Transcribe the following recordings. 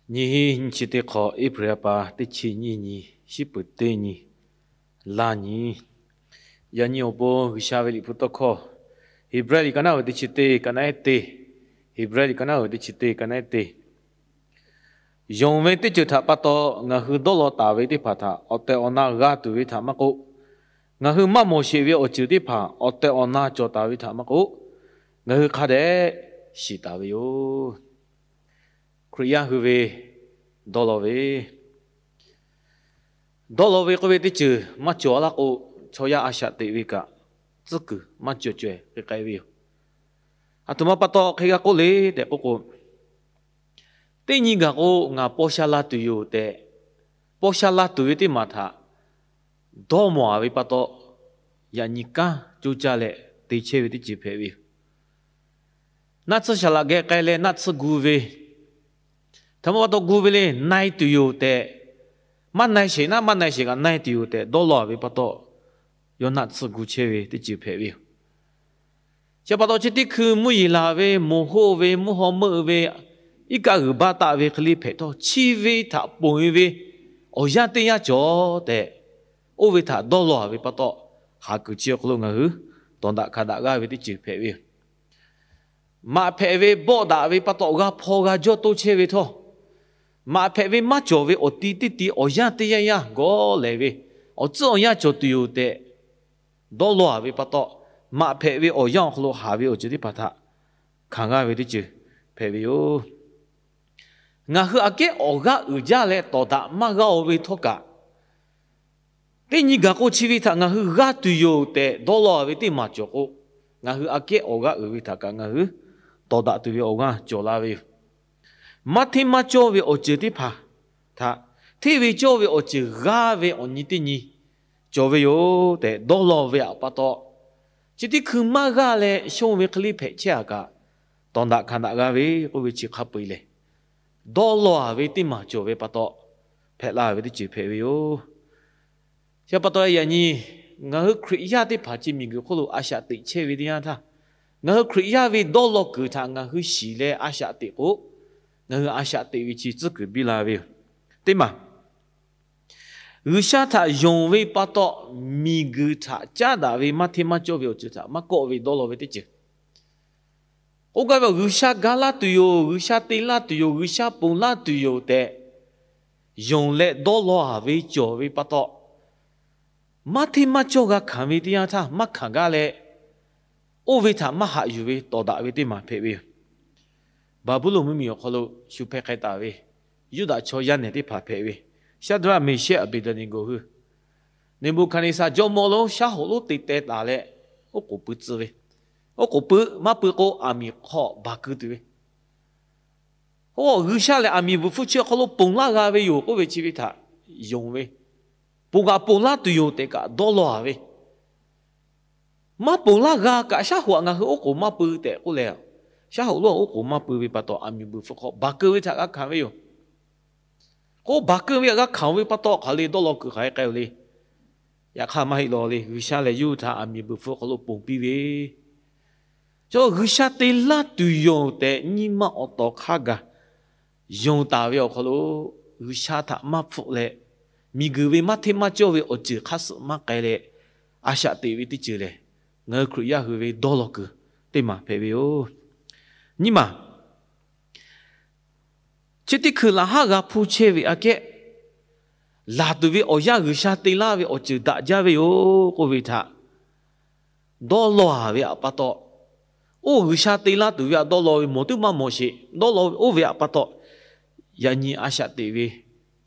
Nyiˇ hiˉ nyiˇ chi teˇ hk'awꞈ, April ha pa teˇ chi nyiˇ nyi, shiˉ peuˍ teˇ nyi, laˇ nyi. Yaꞈ nyi awˬ bon G'uiˬsha ve Liꞈ hpu tawˇ hkawˇ, Heˍbrehˇ liꞈ ka naˉ ve teˇ chi teˇ, ka naˉ ehˉ teˇ, Heˍbrehˇ liꞈ ka naˉ ve teˇ chi teˇ, ka naˉ ehˉ teˇ. Yonˍ ve teˇ ceuˬ htaꞈ pa taw ngaˬ hui dawˇ law taˍ ve teˇ hpaˍ htaꞈ awˬ tehˬ awˬ na g'a tuˬ ve htaꞈ maˇ k'oˆ, ngaˬ hui maˇ mawˬ sheˍ ve awˬ ceuˬ teˇ hpaˍ awˬ tehˬ awˬ na cawˬ taˍ ve htaꞈ maˇ k'oˆ, ngaˬ hui hk'a dehꞈ shiˍ taˍ ve yoˬ. Hkriꞈ yaˇ hui ve dawˇ law ve, dawˇ law ve k'oˆ ve teˇ ceuˬ maˇ cawˬ laˇ k'o, chaw yaˇ a shaꞈ teꞈ ve kaꞈ tcuhˉ kuiˬ maˇ cawˬ cawehˬ k'ai ve yoˬ. Aˬ htoꞈ ma pa taw hk'e g'a k'oˆ le tehꞈ k'oˆ k'o, teˇ nyi gaˬ k'o ngaˬ paw sha la tuˬ yoˬ tehꞈ, paw sha la tuˬ ve teˇ maˬ htaꞈ dawˇ mawˬ a ve pa taw, yaꞈ nyi kanˉ coˇ caˇ leh te chehˇ ve teˇ ceuˬ hpehꞈ ve yoˬ. Naˆ tsuhˇ saˍ laꞈ geh k'ai leh naˆ tsuhˇ gu ve, htaꞈ ma pa taw gu ve le, na-e tuˬ yoˬ tehꞈ, maˇ na-e sheˍ naˉ maˇ na-e sheˍ kaꞈ na-e tuˬ yoˬ tehꞈ dawˇ law a ve pa taw, yawˇ naˆ tsuhˇ gu chehˇ ve teˇ ceuˬ hpehꞈ ve yoˬ. Chi pa taw chi teˇ hkui mvuhˇ yeˬ laˬ ve, moˬ hoˆ ve, mvuhˇ haw meuˆ ve, iˉ kaˆ g'uiˬ baˆ taˆ ve hk'e le hpehꞈ htawˇ, chi ve htaꞈ ponˬ e ve awˬ yanˇ teˇ yanˇ cawˬ tehꞈ, oˇ ve htaꞈ dawˇ law a ve pa taw, haˍ kuiˬ chi awˬ hk'aw lo ngaˬ hui tawˍ daꞈ hkanˍ daꞈ g'aˇ ve teˇ ceuˬ hpehꞈ ve yoˬ. Maꞈ hpehꞈ ve bawˆ daꞈ ve pa taw g'a hpaw g'a jawˇ toˇ chehˇ ve htawˇ, maꞈ hpehꞈ ve maˇ cawˬ ve awˬ ti teˇ ti awˬ yanˇ teˇ yanˇ yanˇ gawˇ lehˬ ve awˬ tcuhˉ awˬ yanˇ cawˬ tuˬ yoˬ tehꞈ dawˇ law a ve pa taw, maꞈ hpehꞈ ve awˬ yanˇ awˬ hk'aw lo haˍ ve awˬ ceuˬ teˇ hpaˍ htaꞈ hkanˍ g'aˇ ve teˇ ceuˬ hpehꞈ ve yoˬ. Ngaˬ hui aꞈ kehˉ awˬ g'aˇ uiˍ jaˇ leh tawˍ daꞈ maˇ g'a-o ve htawˇ kaꞈ, teˇ nyi gaˬ k'o chi ve htaꞈ ngaˬ hui g'a tuˬ yoˬ tehꞈ dawˇ law ve teˇ maˬ cawˬ k'o, ngaˬ hui aꞈ kehˉ awˬ g'aˇ uiˍ ve htaꞈ kaꞈ ngaˬ hui tawˍ daꞈ tuˬ ve awˬ g'aˇ cawˬ la ve yoˬ. Maˇ hteˇ maˇ cawˇ ve awˬ ceuˬ teˇ hpaˍ htaꞈ hteˇ ve cawˇ ve awˬ ceuˬ g'aˇ ve awˬ nyi teˇ nyi cawˬ ve yoˬ tehꞈ dawˇ law ve aꞈ pa taw, chi teˇ hkui maˇ g'aˇ leh shonˇ ve hk'e le hpehꞈ chehˇ a kaꞈ, tawˍ daꞈ hkanˍ daꞈ g'a ve k'oˆ ve chi hk'a peu-eˬ lehˬ, dawˇ law a ve teˇ maˬ cawˬ ve pa taw hpehꞈ la ve teˇ ceuˬ hpehꞈ ve yoˬ. Chi pa taw yaꞈ nyi ngaˬ hui Hkriꞈ yaˇ teˇ hpaˍ chi miˬguiˬ hk'oˆ lo a shaꞈ teꞈ chehˇ ve teˇ yanˇ htaˇ, ngaˬ hui Hkriꞈ yaˇ ve dawˇ law kuiˬ htaꞈ ngaˬ hui shiˍ leh a shaꞈ teꞈ k'o, ngaˬ hui a shaꞈ teꞈ ve chi tcuhˉ kuiˬ biˇ la ve yoˬ. Teˇ maˬ, G'uiˬsha htaꞈ yonˍ ve pa taw, miˬguiˬ htaꞈ caˉ daꞈ ve maˇ hteˇ maˇ cawˇ ve awˬ ceuˬ htaꞈ maˇ kawˆ ve dawˇ law ve teˇ ceuˬ. K'oˆ gaˇ ve, G'uiˬsha ga laˇ tuˬ yoˬ, G'uiˬsha te laˇ tuˬ yoˬ, G'uiˬsha ponˬ laˇ tuˬ yoˬ tehꞈ yonˍ leh dawˇ law a ve cawˬ ve pa taw, maˇ hteˇ maˇ cawˇ g'a hkanˍ ve teˇ yanˇ htaˇ maˇ hkanˍ gaˇ leh, oˇ ve htaꞈ maˇ haꞈ yuˬ ve tawˍ daꞈ ve teˇ maˬ hpehꞈ ve yoˬ. Baˍbuˍlonˍ mvuhˇmiˬ awˬ hk'aw lo shu hpeh k'ai taˍ ve Yuˇdaꞈ chaw yaˇ nehˬ teˇ hpaˍ hpehꞈ ve, Shaˍdraˆ, Meˍshehˆ, Aˍbeˍdeˍneˍgoˍ hui Neˍbuˍhkaˍneˍsaˍ jawˇmawˇ lonˉ shaˉ hoꞈ lonˉ te teh taˍ leh, oˉ k'oˍ pui tcuh ve, oˉ k'oˍ pui maˇ pui k'o, aˬ miˍ hk'aw baˬ keu tuˬ ve. Oˇ, G'uiˬsha lehˬ aˬ miˍ bvuhˬ hpfuhˇ chi awˬ hk'aw lo ponˬ laˇ g'a ve yoˬ k'oˆ ve chi ve htaꞈ yonˍ ve, ponˬ g'aꞈ ponˬ laˇ tuˬ yoˬ tehꞈ kaꞈ dawˇ law a ve, maˇ ponˬ laˇ g'a kaꞈ shaˉ hoꞈ aꞈ ngaˬ hui oˉ k'oˍ maˇ pui tehꞈ k'oˆ leh, shaˉ hoꞈ lonˉ oˉ k'oˍ maˇ pui ve pa taw, aˬ miˍ bvuhˬ hpfuhˇ hk'aw baˬ keu ve htaꞈ g'a hkanˍ ve yoˬ. K'o, baˬ keu ve htaꞈ g'a hkanˍ ve pa taw, hk'aˬ le dawˇ law kuiˬ hk'aˬ hk'e k'ai-o le. Yaꞈ hk'aˇ maˇ heˆ law le, G'uiˬsha lehˬ yawˇ hui htaꞈ aˬ miˍ bvuhˬ hpfuhˇ hk'aw lo ponˬ piˇ ve chaw G'uiˬsha te laˇ tuˬ yoˬ tehꞈ nyi ma awˬ tawˍ hk'a gaˬ yonˍ taˍ ve awˬ hk'aw lo, G'uiˬsha htaꞈ maˇ hpfuhˆ leh, miˬguiˬ ve maˇ hteˇ maˇ cawˇ ve awˬ ceuˬ hk'aˇ suh maˇ k'ai leh, a shaꞈ teꞈ ve teˇ ceuˬ lehˬ, ngaˬ hui Hkriꞈ yaˇ hui ve dawˇ law kuiˬ teˇ maˬ hpehꞈ ve yoˬ. Nyiˇ maˬ, chi teˇ hkui laꞈ haˉ g'a hpuˇ chehˇ ve aꞈ kehˉ, laˬ tuˬ ve awˬ yanˇ G'uiˬsha te laˇ ve awˬ ceuˬ daꞈ jaˇ ve yoˬ k'oˆ ve htaꞈ dawˇ law a ve aꞈ pa taw, oˇ G'uiˬsha te laˇ tuˬ ve aꞈ dawˇ law ve mawˬ tuˉ maˇ mawˬ sheˍ. Dawˇ law ve oˇ ve aꞈ pa taw, yaꞈ nyi a shaꞈ teꞈ ve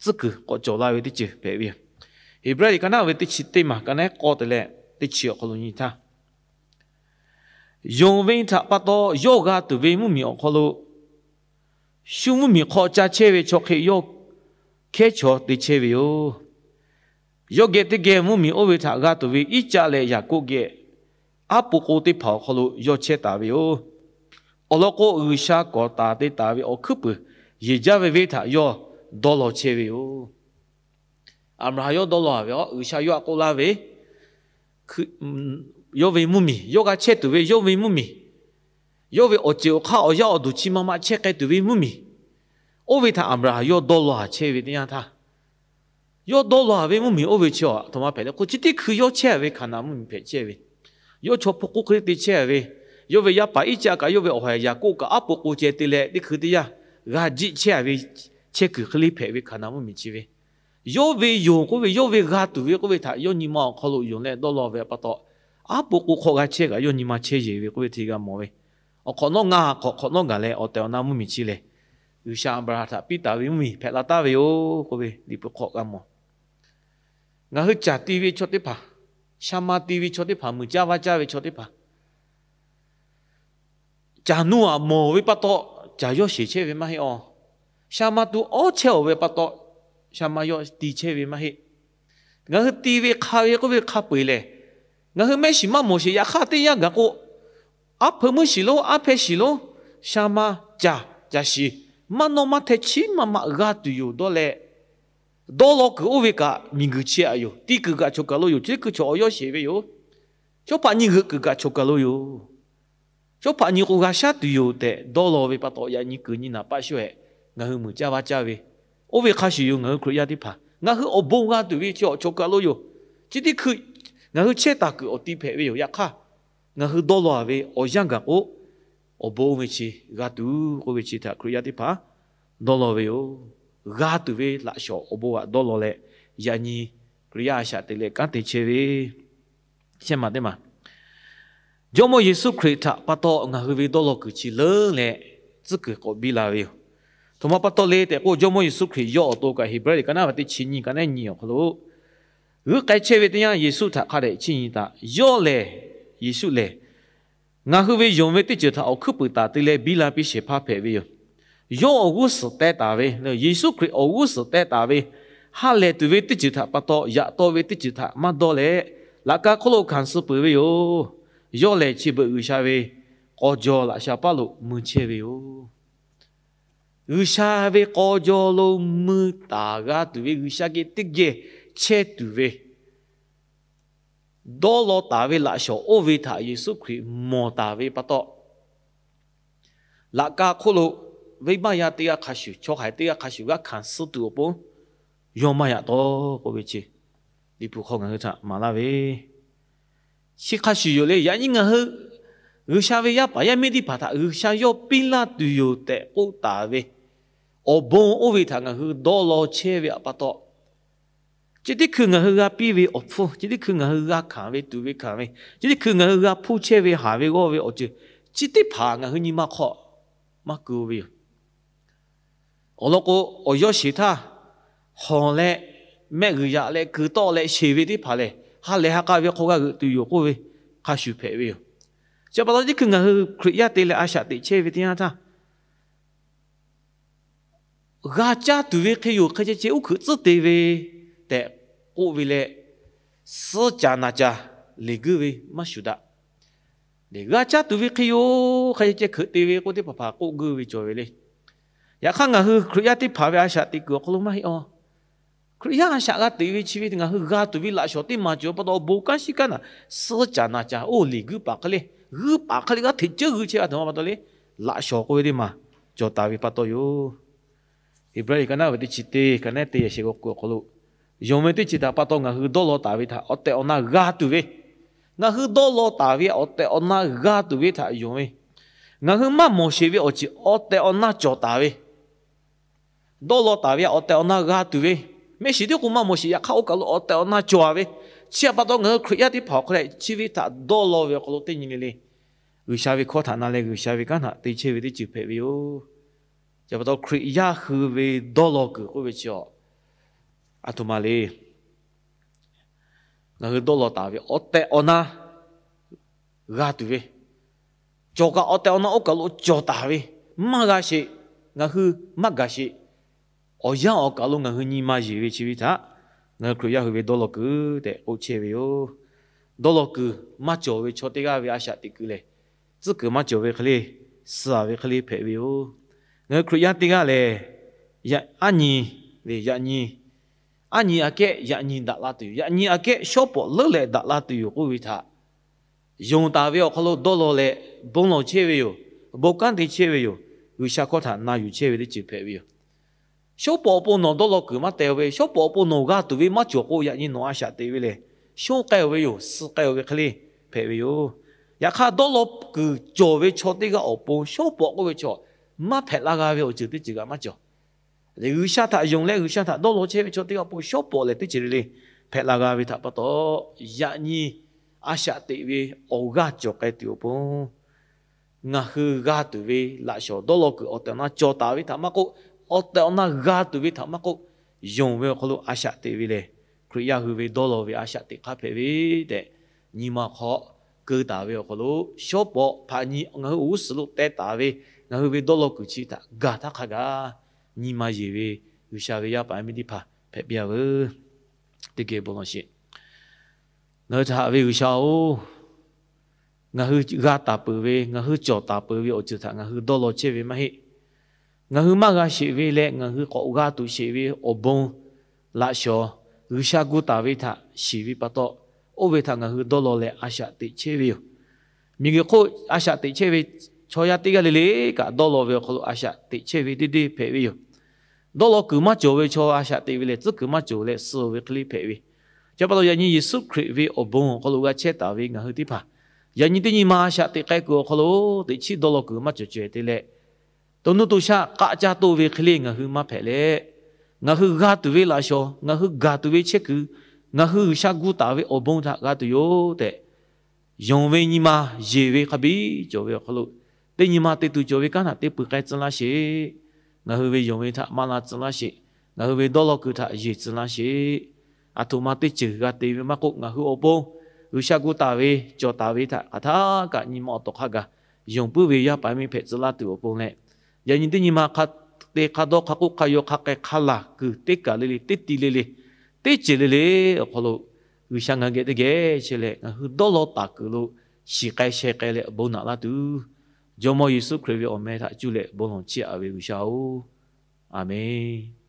tcuhˉ kuiˬ k'awꞈ cawˬ la ve teˇ ceuˬ hpehꞈ ve yoˬ. Heˍbrehˇ liꞈ ka naˉ ve teˇ chi teˇ maˬ ka naˉ k'awˇ te leh teˇ chi awˬ hk'aw lo nyi htaˇ, yonˍ ve htaꞈ pa taw yawˇ g'a tuˬ ve mvuhˇmiˬ awˬ hk'aw lo, shu mvuhˇmiˬ hk'aw ca chehˇ ve chaw hk'e yawˇ hkehˉ chaw te chehˇ ve yoˬ. Yawˇ geh teˇ geh mvuhˇmiˬ oˇ ve htaꞈ g'a tuˬ ve Iˉcaˆ leh Yaˍkoˆ geh aˉ po k'o teˇ hpaˍ awˬ hk'aw lo yawˇ chehˇ taˍ ve yoˬ. Awˬ lawn k'o, G'uiˬsha kawˍ taˍ te taˍ ve awˬ hkuiˉ puiˍ yeˬ jaˇ ve venˇ htaꞈ yawˇ dawˇ law chehˇ ve yoˬ. Aˍbraˍhanˍ yawˇ dawˇ law a ve, G'uiˬsha yawˇ htaꞈ k'oˆ laˇ ve, yawˇ ve mvuhˇmiˬ, yawˇ g'a chehˇ tuˬ ve yawˇ ve mvuhˇmiˬ, yawˇ ve awˬ ceuˬ awˬ hk'aˇ awˬ yaˇ awˬ duˬ chi ma ma chehˇ k'ai tuˬ ve mvuhˇmiˬ, Oˇ ve htaꞈ Aˍbraˍhanˍ yawˇ dawˇ law haˍ chehˇ ve teˇ yanˇ htaˇ, yawˇ dawˇ law haˍ ve mvuhˇmiˬ oˇ ve chi a htoꞈ ma hpehꞈ le k'o, chi teˇ hkui yawˇ chehˇ ve Hkaˍnanˍ mvuhˇmiˬ hpehꞈ chehˇ ve, yawˇ chaw hpu hk'oˆ hk'e te chehˇ ve, yawˇ ve yaˇ paˍ Iˉcaˆ kaꞈ yawˇ ve awˬ haiˬ Yaˍkoˆ kaꞈ aˉ po k'o ceh te leh teˇ hkui teˇ yanˇ g'a jiˆ chehˇ ve chehˇ kuiˬ hk'e le hpehꞈ ve Hkaˍnanˍ mvuhˇmiˬ chi ve, yawˇ ve yonˍ k'oˆ ve, yawˇ ve g'a tuˬ ve k'oˆ ve htaꞈ yawˇ nyi ma awˬ hk'aw lo yonˍ leh dawˇ law ve pa taw, aˉ po k'o hk'awꞈ g'a chehˇ kaꞈ yawˇ nyi ma chehˇ yeˬ ve k'oˆ ve htaꞈ g'a mawˬ ve. Awˬ hk'awꞈ nawˉ ngaˬ hk'awꞈ hk'awꞈ nawˉ gaˬ leh awˬ tehˬ awˬ na mvuhˇmiˬ chi lehˬ, G'uiˬsha Aˍbraˍhanˍ htaꞈ piˇ taˍ ve mvuhˇmiˬ hpehꞈ la taˍ ve yoˬ k'oˆ ve Liꞈ hpu hk'aw g'a mawˬ. Ngaˬ hui caˬ ti ve chaw teˇ hpaˍ, sha ma ti ve chaw teˇ hpaˍ, muiˬ caˇ vaˇ caˇ ve chaw teˇ hpaˍ, caˬ nuˇ aꞈ mawˬ ve pa taw, caˬ yawˇ sheˍ chehˇ ve maˇ heˆ awˬ. Sha ma tuˬ awˉ chehˇ awˬ ve pa taw, sha ma yawˇ ti chehˇ ve maˇ heˆ. Ngaˬ hui ti ve hk'a ve k'oˆ ve hk'a peu-eˬ lehˬ, ngaˬ hui mehˆ shiˍ maˇ mawˬ sheˍ. Yaꞈ hk'aˇ teˇ yanˇ gaˬ k'o, aˉ hpeu mvuhˇ shiˍ lonˉ, aˉ hpehˇ shiˍ lonˉ, sha ma, caˬ, caˬ shiˍ maˇ nawˇ maˇ hteh chiˉ maˇ maꞈ g'a tuˬ yoˬ dawˇ leh, dawˇ law kuiˬ oˇ ve kaꞈ miˬguiˬ chi aꞈ yoˬ. Ti kuiˬ kaꞈ choˬ kaˬ lo yoˬ. Chi teˇ hkui chaw awˬ yawˇ sheˍ ve yoˬ. Shawˉ hpaꞈ nyi g'euꞈ kuiˬ kaꞈ choˬ kaˬ lo yoˬ. Shawˉ hpaꞈ nyi k'o g'a shaˉ tuˬ yoˬ tehꞈ dawˇ law ve pa taw, yaꞈ nyi kuiˬ nyi naˍ paˆ shuˉ hehꞈ ngaˬ hui muiˬ caˇ vaˇ caˇ ve, oˇ ve hk'a shuˍ yoˬ. Ngaˬ hui Hkriꞈ yaˇ teˇ hpaˍ ngaˬ hui awˬ bon g'a tuˬ ve chi awˬ choˬ kaˬ lo yoˬ. Chi teˇ hkui ngaˬ hui chehˇ taˍ kuiˬ awˬ ti hpehꞈ ve yoˬ. Yaꞈ hk'aˇ, ngaˬ hui dawˇ law ve awˬ yanˇ gaˬ k'o, awˬ bon oˇ ve chi g'a tuˬ k'oˆ ve chi htaꞈ Hkriꞈ yaˇ teˇ hpaˍ dawˇ law ve yoˬ. G'a tuˬ ve laꞈ shawˍ awˬ bon aꞈ dawˇ law leh, yaꞈ nyi Hkriꞈ yaˇ a shaꞈ teꞈ leh kanˉ te chehˇ ve shehˆ maˬ teˇ maˬ, Jawˇmawˇ Yeˍsuˆ Hkriꞈ htaꞈ pa taw ngaˬ hui ve dawˇ law kuiˬ chi leuˉ leh tcuhˉ kuiˬ k'awꞈ biˇ la ve yoˬ. Htoꞈ ma pa taw le tehꞈ k'o, Jawˇmawˇ Yeˍsuˆ Hkriꞈ yawˇ awˬ to kaꞈ Heˍbrehˇ liꞈ ka naˉ ve teˇ chi nyi ka naˉ nyi awˬ hk'aw lo, g'uiˇ k'ai chehˇ ve teˇ yanˇ Yeˍsuˆ htaꞈ hk'a dehꞈ chiˇ nyi taˍ. Yawˇ lehˬ, Yeˍsuˆ lehˬ, ngaˬ hui ve yonˍ ve teˇ ceuˬ htaꞈ awˬ hkuiˉ puiˍ taˍ te leh biˇ la piˇ shehˍ hpaˇ hpehꞈ ve yoˬ. Yawˇ awˬ g'uˇ suhˍ teh taˍ ve, Yeˍsuˆ Hkriꞈ awˬ g'uˇ suhˍ teh taˍ ve, ha lehˬ tuˬ ve teˇ ceuˬ htaꞈ pa taw yaꞈ taw ve teˇ ceuˬ htaꞈ maˇ dawˇ leh, laꞈ ka hk'oˆ lo hkanˍ suh peuˬ ve yoˬ. Yawˇ lehˬ chi beuꞈ G'uiˬsha ve k'aw jaw laꞈ sha paˉ lo mui chehˇ ve yoˬ. G'uiˬsha ve k'aw jaw lo mui taˍ g'a tuˬ ve, G'uiˬsha geh teˇ geh chehˇ tuˬ ve, dawˇ law taˍ ve laꞈ shawˍ oˇ ve htaꞈ Yeˍsuˆ Hkriꞈ mawˬ taˍ ve pa taw, laꞈ ka hk'oˆ lo venˇbaˆ yaˇ teˇ g'aˇ hk'a shuˍ, chaw haiˬ teˇ g'aˇ hk'a shuˍ g'a hkanˍ suh tuˬ awˬ pon yawˇ maˇ yaꞈ taw k'oˆ ve chi, Liꞈ hpu hk'aw ngaˬ hui htaꞈ maˍ laˇ ve chi hk'a shuˍ yoˬ le. Yaꞈ nyi ngaˬ hui G'uiˬsha ve yaˇ paˍ yaˇ miˇ teˇ hpaˍ htaꞈ G'uiˬsha yawˇ piˇ laˇ tuˬ yoˬ tehꞈ k'oˆ taˍ ve awˬ bon oˇ ve htaꞈ ngaˬ hui dawˇ law chehˇ ve pa taw, chi teˇ hkui ngaˬ hui g'a piˇ ve awˬ hpfuhˇ, chi teˇ hkui ngaˬ hui g'a hkanˍ ve tuˍ ve hkanˍ ve, chi teˇ hkui ngaˬ hui g'a hpuˇ chehˇ ve haˍ ve g'awˇ ve awˬ ceuˬ, chi teˇ hpaˍ ngaˬ hui nyi ma hk'aw maˇ ku ve yoˬ. Awˬ lawn k'o, awˬ yawˇ sheˍ htaˇ, hawˬ leh mehˆ g'uiˬ yaꞈ leh kuiˬ tawˆ leh sheˍ ve teˇ hpaˍ lehˬ, ha lehˬ ha k'a ve hk'aw g'a g'euꞈ tuˬ yoˬ k'oˆ ve hk'a shuˍ hpehꞈ ve yoˬ. Chi pa taw teˇ hkui ngaˬ hui Hkriꞈ yaˇ te leh a shaꞈ teꞈ chehˇ ve teˇ yanˇ htaˇ, g'a caˇ tuˬ ve hk'e yoˬ, hk'e ceh ceh uˉ hkuiꞈ tcuhˉ te ve tehꞈ k'oˆ ve leh, suhˉ caˍ naˍ caˍ leˬ guiˇ ve maˇ shuˍ daꞈ. G'a caˇ tuˬ ve hk'e yoˬ, hk'e ceh ceh hkuiꞈ te ve k'oˆ teˇ hpaˍ hpaˍ k'oˆ guiˇ ve cawˬ ve le. Yaꞈ hk'aˇ ngaˬ hui Hkriꞈ yaˇ teˇ hpaˍ ve a shaꞈ teꞈ kuiˬ awˬ hk'aw lo maˇ heˆ awˬ. Hkriꞈ yaˇ a shaꞈ g'a teꞈ ve chi ve ngaˬ hui g'a tuˬ ve laꞈ shawˍ teˇ maˬ cawˬ pa taw awˬ bon kanˉ shiˉ kanˉ naˍ, suhˉ caˍ naˍ caˍ oˇ leˬ guiˇ paˍ hk'e le, g'uiˇ paˍ hk'e le g'aˇ hteꞈ ceuˉ g'uiˇ chehˇ g'a hteꞈ ma pa taw le, laꞈ shawˍ k'oˆ ve teˇ maˬ cawˬ taˍ ve pa taw yoˬ. Heˍbrehˇ liꞈ ka naˉ ve teˇ chi teˇ ka naˉ teˇ yaꞈ shehˍ g'aw kuiˬ awˬ hk'aw lo, yonˍ ve teˇ ceuˬ htaꞈ pa taw ngaˬ hui dawˇ law taˍ ve htaꞈ awˬ tehˬ awˬ na g'a tuˬ ve, ngaˬ hui dawˇ law taˍ ve awˬ tehˬ awˬ na g'a tuˬ ve htaꞈ yonˍ ve, ngaˬ hui maˇ mawˬ sheˍ ve awˬ ceuˬ awˬ tehˬ awˬ na cawˬ taˍ ve, dawˇ law taˍ ve awˬ tehˬ awˬ na g'a tuˬ ve, mehˆ shiˍ tiˉ k'o maˇ mawˬ sheˍ, yaꞈ hk'aˇ oˇ kaˬ lo awˬ tehˬ awˬ na cawˬ ve, chi htaꞈ pa taw ngaˬ hui Hkriꞈ yaˇ teˇ hpaˍ awˬ hk'aw leh chi ve htaꞈ dawˇ law ve awˬ hk'aw lo teˇ nyi le le G'uiˬsha ve hkawˇ htaꞈ na leh G'uiˬsha ve kanˉ htaꞈ te chehˇ ve teˇ ceuˬ hpehꞈ ve yoˬ. Chi pa taw Hkriꞈ yaˇ hui ve dawˇ law kuiˬ k'oˆ ve chi a, aˬ htoꞈ ma le, ngaˬ hui dawˇ law taˍ ve awˬ tehˬ awˬ na g'a tuˬ ve, cawˬ kaꞈ awˬ tehˬ awˬ na oˇ kaˬ lo cawˬ taˍ ve, maˇ g'a sheˍ, ngaˬ hui maˇ gaˬ sheˍ, awˬ yanˇ awˬ kaˬ lo ngaˬ hui nyi ma yeˬ ve chi ve htaꞈ ngaˬ hui Hkriꞈ yaˇ hui ve dawˇ law kuiˬ tehꞈ k'oˆ chehˇ ve yoˬ. Dawˇ law kuiˬ maˇ cawˬ ve chaw teˇ g'aˇ ve a shaꞈ teꞈ kuiˬ lehˬ, tcuhˉ kuiˬ maˇ cawˬ ve hk'e le, suh-a ve hk'e le hpehꞈ ve yoˬ. Ngaˬ hui Hkriꞈ yaˇ teˇ g'aˇ lehˬ, aˉ nyi, yaꞈ nyi, aˉ nyi aꞈ kehˉ yaꞈ nyi daꞈ la tuˬ yoˬ. Yaꞈ nyi aꞈ kehˉ shawˉ pawˍ leuˉ leh daꞈ la tuˬ yoˬ k'oˆ ve htaꞈ yonˍ taˍ ve awˬ hk'aw lo dawˇ law leh bon lawˬ chehˇ ve yoˬ. Bon kanˉ te chehˇ ve yoˬ. G'uiˬsha hkawˇ htaꞈ na yuˬ chehˇ ve teˇ ceuˬ hpehꞈ ve yoˬ. Shawˉ pawˍ awˬ pon nawˬ dawˇ law kuiˬ maˇ teh-o ve, shawˉ pawˍ awˬ pon nawˬ g'a tuˬ ve maˇ cawˬ k'o, yaꞈ nyi nawˬ a shaꞈ teꞈ ve lehˬ, shonˉ k'ai-o ve yoˬ, suh k'ai-o ve hk'e le hpehꞈ ve yoˬ. Yaꞈ hk'aˇ, dawˇ law kuiˬ cawˬ ve chaw teˇ g'aˇ awˬ pon shawˉ pawˍ k'oˆ ve chaw maˇ hpehꞈ la g'a ve awˬ ceuˬ teˇ ceuˬ kaꞈ maˇ cawˬ. G'uiˬsha htaꞈ yonˍ leh G'uiˬsha htaꞈ dawˇ law chehˇ ve chaw teˇ g'aˇ awˬ pon shawˉ pawˍ lehˬ teˇ ceuˬ le le hpehꞈ la g'a ve htaꞈ pa taw, yaꞈ nyi a shaꞈ teꞈ ve awˬ g'aˇ cawˬ k'ai tuˬ awˬ pon, ngaˬ hui g'a tuˬ ve laꞈ shawˍ dawˇ law kuiˬ awˬ tehˬ awˬ na cawˬ taˍ ve htaꞈ maˇ k'oˆ, awˬ tehˬ awˬ na g'a tuˬ ve htaꞈ maˇ k'oˆ, yonˍ ve awˬ hk'aw lo a shaꞈ teꞈ ve lehˬ, Hkriꞈ yaˇ hui ve dawˇ law ve a shaꞈ teꞈ hk'aˇ hpehꞈ ve tehꞈ, nyi ma hk'aw keu taˍ ve awˬ hk'aw lo, shawˉ pawˍ hpaꞈ nyi ngaˬ hui awˬ g'uˇ suhˍ lo teh taˍ ve ngaˬ hui ve dawˇ law kuiˬ chi htaꞈ gaˬ htaˇ hk'a gaˬ nyi ma yeˬ ve G'uiˬsha ve yaˇ paˍ miˇ teˇ hpaˍ hpehꞈ piˇ-a veuˬ. Teˇ geh bon lawˬ sheˍ. Ngaˬ hui htaꞈ haꞈ ve G'uiˬsha-oˬ, ngaˬ hui g'a taˍ peuˬ ve, ngaˬ hui cawˬ taˍ peuˬ ve awˬ ceuˬ htaꞈ ngaˬ hui dawˇ law chehˇ ve maˇ heˆ. Ngaˬ hui maˇ g'a sheˍ ve leh ngaˬ hui k'awꞈ g'a tuˬ sheˍ ve awˬ bon laꞈ shawˍ, G'uiˬsha gu taˍ ve htaꞈ shiˍ ve pa taw, oˇ ve htaꞈ ngaˬ hui dawˇ law leh a shaꞈ teꞈ chehˇ ve yoˬ. Miˬguiˬ hk'oˆ a shaꞈ teꞈ chehˇ ve chaw yaˇ teˇ g'aˇ le le kaꞈ dawˇ law ve awˬ hk'aw lo a shaꞈ teꞈ chehˇ ve teˇ deˇ hpehꞈ ve yoˬ. Dawˇ law kuiˬ maˇ cawˬ ve chaw a shaꞈ teꞈ ve lehˬ, tcuhˉ kuiˬ maˇ cawˬ leh suh ve hk'e le hpehꞈ ve. Chi pa taw yaꞈ nyi Yeˍsuˆ Hkriꞈ ve awˬ bon awˬ hk'aw lo g'a chehˇ taˍ ve ngaˬ hui teˇ hpaˍ, yaꞈ nyi teˇ nyi ma a shaꞈ teꞈ k'ai kuiˬ awˬ hk'aw lo teꞈ chiˉ dawˇ law kuiˬ maˇ cawˬ caweh te leh, to nuˇ to shaˆ k'aˆ caˇ toˆ ve hk'e le ngaˬ hui maˇ hpehꞈ leh, ngaˬ hui g'a tuˬ ve laꞈ shawˍ, ngaˬ hui gaˬ tuˬ ve chehˇ kuiˬ, ngaˬ hui G'uiˬsha gu taˍ ve awˬ bon htaꞈ g'a tuˬ yoˬ tehꞈ, yonˍ ve nyi ma yeˬ ve hk'a biˇ cawˬ ve awˬ hk'aw lo, teˇ nyi ma te tuˬ cawˬ ve kanˉ htaꞈ te peuˬ k'ai tcuh laˇ sheˍ. Ngaˬ hui ve yonˍ ve htaꞈ maˇ la tcuh laˇ sheˍ. Ngaˬ hui ve dawˇ law kuiˬ htaꞈ yeˬ tcuh laˇ sheˍ. Aˬ htoꞈ ma teˇ ceuˬ g'a te ve maˇ k'oˆ, ngaˬ hui awˬ pon G'uiˬsha gu taˍ ve cawˬ taˍ ve htaꞈ hk'aˬ htaˇ kaꞈ nyi ma awˬ tawˍ hk'a gaˬ yonˍ puiˉ ve yaˇ paˍ miˇ hpehꞈ tcuh laˇ tuˬ awˬ pon leh, yaꞈ nyi teˇ nyi ma hk'a te hk'a dawˇ hk'a k'oˆ hk'a yaw hk'a k'ai hk'a laˬ kuiˬ teˇ kaˬ le le, teˇ ti le le, teˇ ceuˬ le le awˬ hk'aw lo G'uiˬsha ngaˬ geh teˇ geh chehˇ leh, ngaˬ hui dawˇ law taˍ kuiˬ lo shiˍ k'ai sheh k'ai leh bon naꞈ laˇ tuˬ, Jawˇmawˇ Yeˍsuˆ Hkriꞈ ve awˬ meh htaꞈ cuˇ leh bon lawˬ chiˇ aꞈ ve G'uiˬsha-oˬ, Aˍmenˇ.